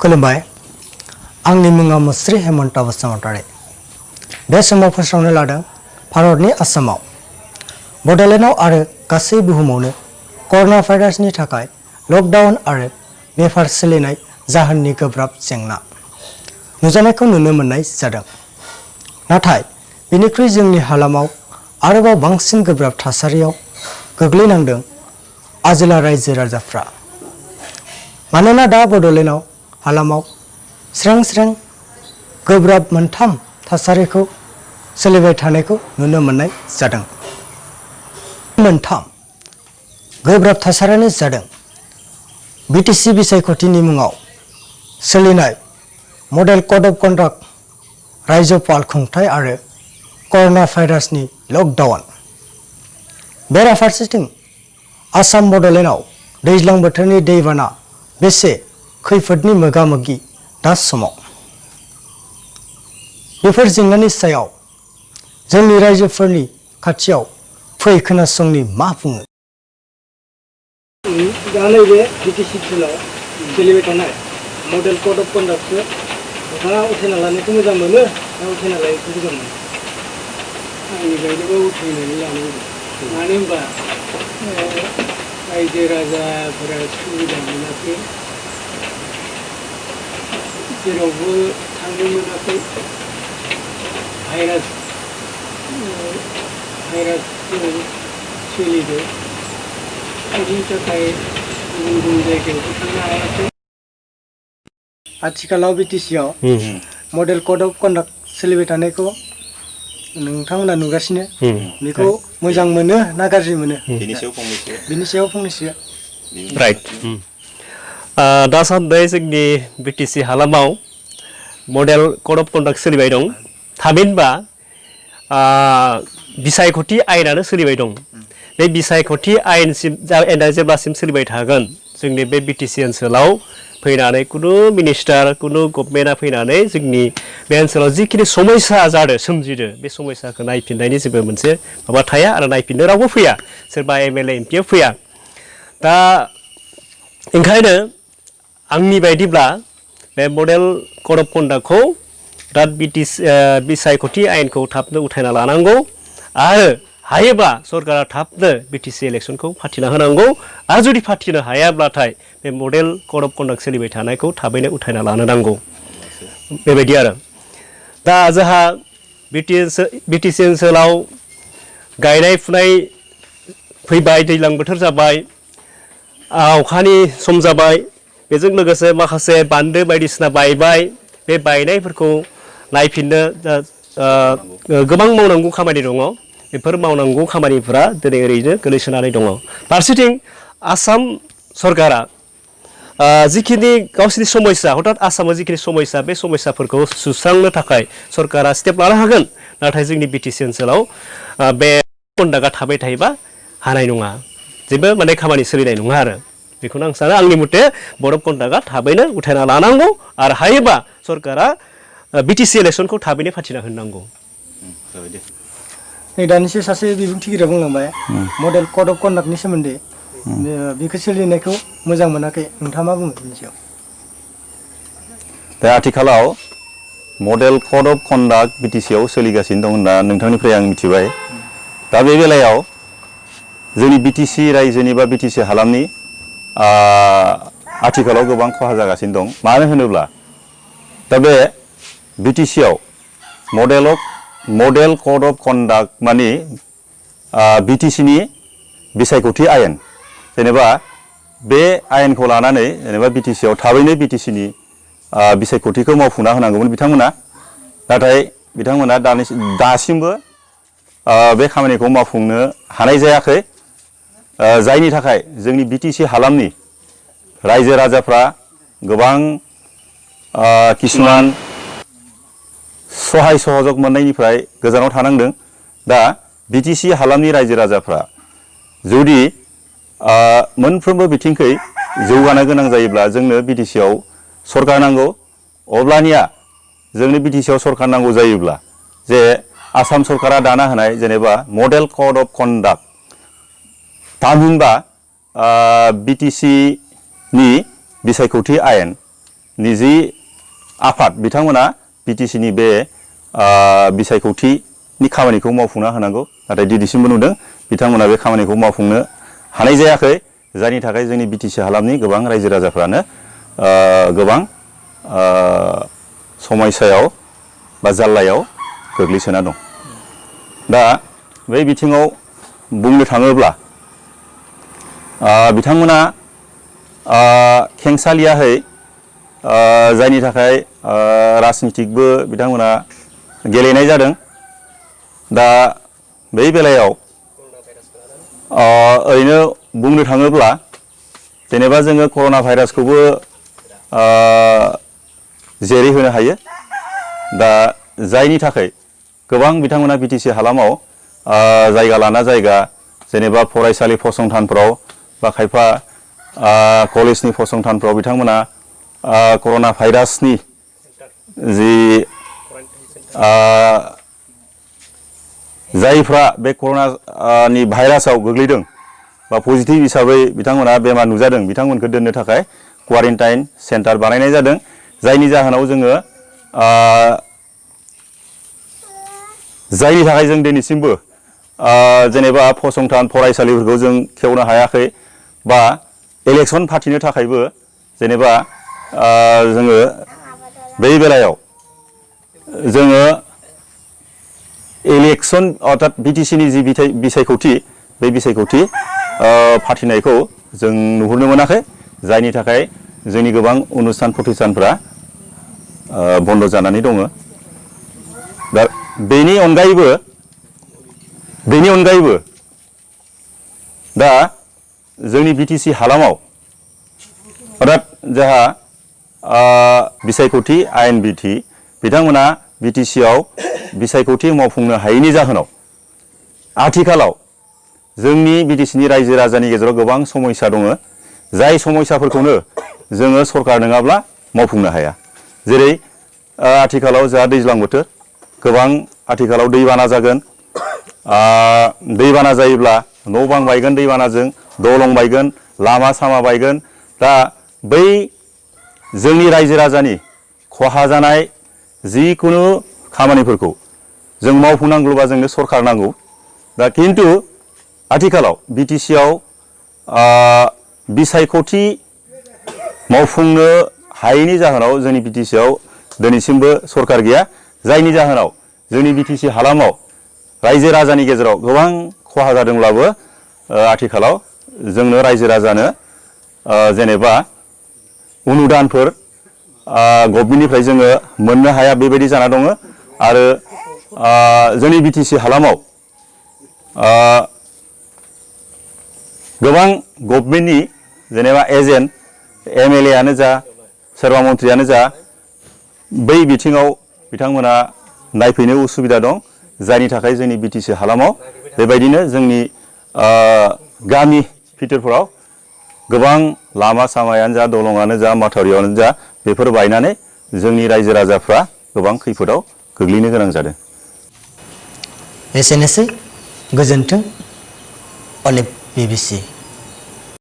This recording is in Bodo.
खुलुमबाय आंनि मुङा मुस्रि हेमन्त बसुमतारी बे समाव फोसावनो लादों भारतनि आसामाव बड'लेण्डआव आरो गासै बुहुमावनो कर'ना भाइरासनि थाखाय लकडाउन आरो बेफार सोलिनाय जाहोननि गोब्राब जेंना नुजानायखौ नुनो मोननाय जादों नाथाय बेनिख्रुइ जोंनि हालामाव आरोबाव बांसिन गोब्राब थासारियाव गोग्लैनांदों आजोला रायजो राजाफ्रा मानोना दा बड'लेण्डआव हालामाव स्रें स्रें गोब्राब मोनथाम थासारिखौ सोलिबाय थानायखौ नुनो मोननाय जादों मोनथाम गोब्राब थासारियानो जादों बिटिसि बिसायख'थिनि मुङाव सोलिनाय मडेल कड अफ कन्डाक्ट रायजोपाल खुंथाय आरो कर'ना भाइरासनि लकडाउन बेराफारसेथिं आसाम बड'लेण्डआव दैज्लां बोथोरनि दैबाना बेसे खैफोदनि मोगा-मोगि दा समाव बेफोर जेंनानि सायाव जोंनि रायजोफोरनि खाथियाव फै खोनासंनि मा बुङो दा नैबे बिटिसि ओनसोलाव सोलिबाय थानाय मडेल कड अफ कन्डाक्टखौ नोंथाङा उथायना लानायखौ मोजां मोनो ना उथायना लानायखौ मोजां मोनो आंनि बायदिबा उथायनानै लानांगौ मानो होनबा रायजो राजाफोरा सुबिदा मोनाखै जेरावबो थांनो मोनाखै भाइरास सोलिदों बेनि थाखाय गुबुन गुबुन जायगायावबो थांनो हायाखै आथिखालाव बिटिसिआव मडेल कड अफ कन्डाक्ट सोलिबाय थानायखौ नोंथांमोना नुगासिनो बेखौ मोजां मोनो ना गाज्रि मोनो बिनि सायाव फंनैसो राइट दासान्दि जोंनि बिटिसि हालामाव मडेल कड अफ कन्डाक्ट सोलिबाय दं थामहिनबा बिसायख'थि आयेनानो सोलिबाय दं बे बिसायख'थि आयेनसिम जेब्लासिम सोलिबाय थागोन जोंनि बे बिटिसि ओनसोलाव फैनानै कुनु मिनिस्टार कुनु गभर्नमेन्टआ फैनानै जोंनि बे ओनसोलाव जिखिनि समस्या जादों सोमजिदों बे समस्याखौ नायफिननायनि जेबो मोनसे माबा थाया आरो नायफिननो रावबो फैया सोरबा एमएलए एमपिआ फैया दा ओंखायनो आंनि बायदिब्ला बे मडेल कड अफ कन्डाक्टखौ दा बिसायख'थि आयेनखौ थाबनो उथायना लानांगौ आरो हायोब्ला सरकारा थाबनो बिटिसि इलेक्सनखौ फाथिना होनांगौ आरो जुदि फाथिनो हायाब्लाथाय बे मडेल कड अफ कन्डाक्ट सोलिबाय थानायखौ थाबैनो उथायना लानो नांगौ बेबायदि आरो दा जोंहा बिटिसि ओनसोलाव गायनाय फुनाय फैबाय दैज्लां बोथोर जाबाय अखानि सम जाबाय बेजों लोगोसे माखासे बान्दो बायदिसिना बायबाय बे बायनायफोरखौ नायफिननो गोबां मावनांगौ खामानि दङ बेफोर मावनांगौ खामानिफोरा दिनै ओरैनो गोलैसोनानै दङ फारसेथिं आसाम सरकारा जिखिनि गावसोरनि समस्या हथात आसामाव जिखिनि समस्या बे समस्याफोरखौ सुस्रांनो थाखाय सरकारा स्टेप लानो हागोन नाथाय जोंनि बिटिसि ओनसोलाव बे कन्डाक्टआ थाबाय थायोबा हानाय नङा जेबो माने खामानि सोलिनाय नङा आरो बेखौनो आं सानो आंनि मथे बर्ड अफ कन्डाक्टआ थाबैनो उथायना लानांगौ आरो हायोबा सरकारा बिटिसि इलेक्सनखौ थाबैनो फाथिना होनांगौ नै दानिसो सासे बिबुंथिगिरिया बुंलांबाय मडेल कड अफ कन्डाक्टनि सोमोन्दै बेखौ सोलिनायखौ मोजां मोनाखै नोंथाङा मा बुङो बेनि सायाव दा आथिखालाव मडेल कड अफ कन्डाक्ट बिटिसिआव सोलिगासिनो दं होनना नोंथांनिफ्राय आं मिथिबाय दा बे बेलायाव जोंनि बिटिसि रायजोनि बा बिटिसि हालामनि आथिखालाव गोबां खहा जागासिनो दं मानो होनोब्ला दा बे बिटिसिआव मडेल कड अफ कन्डाक्ट माने बिटिसिनि बिसायख'थि आयेन जेनेबा बे आयेनखौ लानानै जेनेबा बिटिसिआव थाबैनो बिटिसिनि बिसायख'थिखौ मावफुंना होनांगौमोन बिथांमोना नाथाय बिथांमोना दासिमबो बे खामानिखौ मावफुंनो हानाय जायाखै जायनि थाखाय जोंनि बिटिसि हालामनि रायजो राजाफ्रा गोबां किसुमान सहाय सहयोग मोननायनिफ्राय गोजानाव थानांदों दा बिटिसि हालामनि रायजो राजाफ्रा जुदि मोनफ्रोमबो बिथिंखै जौगानो गोनां जायोब्ला जोंनो बिटिसिआव सरकार नांगौ अब्लानिया जोंनो बिटिसिआव सरकार नांगौ जायोब्ला जे आसाम सरकारा दाना होनाय जेनेबा मडेल कड अफ कन्डाक्ट थामहिनबा बिटिसिनि बिसायख'थि आयेन निजि आफाद बिथांमोना बिटिसिनि बे बिसायख'थिनि खामानिखौ मावफुंना होनांगौ नाथाय दिनैसिमबो नुदों बिथांमोना बे खामानिखौ मावफुंनो हानाय जायाखै जायनि थाखाय जोंनि बिटिसि हालामनि गोबां रायजो राजाफ्रानो गोबां समस्यायाव बा जाल्लायाव गोग्लैसोना दं। दा बे बिथिङाव बुंनो थाङोब्ला बिथांमोना खेंसालियाहै जायनि थाखाय राजनितिकबो बिथांमोना गेलेनाय जादों। दा बै बेलायाव ओरैनो बुंनो थाङोब्ला जेनेबा जोङो कर'ना भाइरासखौबो जेरै होनो हायो। दा जायनि थाखाय गोबां बिथांमोना बिटिसि हालामाव जायगा लाना जायगा जेनेबा फरायसालि फसंथानफ्राव बा खायफा कलेजनि फसंथानफ्राव बिथांमोना कर'ना भाइरासनि जि जायफ्रा बे कर'नानि भाइरासाव गोग्लैदों बा पजिटिभ हिसाबै बिथांमोना बेमार नुजादों बिथांमोनखौ दोननो थाखाय क्वारेन्टाइन सेन्टार बानायनाय जादों जायनि जाहोनाव जोङो जायनि थाखाय जों दिनैसिमबो जेनेबा फसंथान फरायसालिफोरखौ जों खेवनो हायाखै बा इलेक्सन फाथिनो थाखायबो जेनेबा जोङो बै बेलायाव जोङो इलेक्सन अर्थात बिटिसिनि जि बिसायख'थि बे बिसायख'थि फाथिनायखौ जों नुहुरनो मोनाखै जायनि थाखाय जोंनि गोबां अनुस्थान प्रतिष्ठानफ्रा बन्द जानानै दङ। दा बेनि अनगायैबो दा जोंनि बिटिसि हालामाव अर्थात जोंहा बिसायख'थि आयेन बिधि बिथांमोना बिटिसिआव बिसायख'थि मावफुंनो हायैनि जाहोनाव आथिखालाव जोंनि बिटिसिनि रायजो राजानि गेजेराव गोबां समस्या दङ जाय समस्याफोरखौनो जोङो सरकार नङाब्ला मावफुंनो हाया। जेरै आथिखालाव जोंहा दैज्लां बोथोर गोबां आथिखालाव दैबाना जागोन। दैबाना जायोब्ला न' बां बायगोन दैबानाजों दलं बायगोन लामा सामा बायगोन। दा बै जोंनि रायजो राजानि खहा जानाय जिखुनु खामानिफोरखौ जों मावफुंनांगौबा जोंनो सरकार नांगौ। दा खिन्थु आथिखालाव बिटिसिआव बिसायख'थि मावफुंनो हायैनि जाहोनाव जोंनि बिटिसिआव दिनैसिमबो सरकार गैया जायनि जाहोनाव जोंनि बिटिसि हालामाव रायजो राजानि गेजेराव गोबां खहा जादोंब्लाबो आथिखालाव जोंनो रायजो राजानो जेनेबा अनुदानफोर गभर्नमेन्टनिफ्राय जोङो मोननो हाया बेबायदि जाना दङ। आरो जोंनि बिटिसि हालामाव गोबां गभर्नमेन्टनि जेनेबा एजेन्ट एमएलए आनो जा सोरबा मन्थ्रियानो जा बै बिथिङाव बिथांमोना नायफैनो उसुबिदा दं जायनि थाखाय जोंनि बिटिसि हालामाव बेबायदिनो जोंनि गामि भितोरफोराव गोबां लामा सामायानो जा दलङानो जा माथावरियानो जा बेफोर बायनानै जोंनि रायजो राजाफ्रा गोबां खैफोदाव गोग्लैनो गोनां जादों। एसेनोसै गोजोन्थों अलिभ BBC।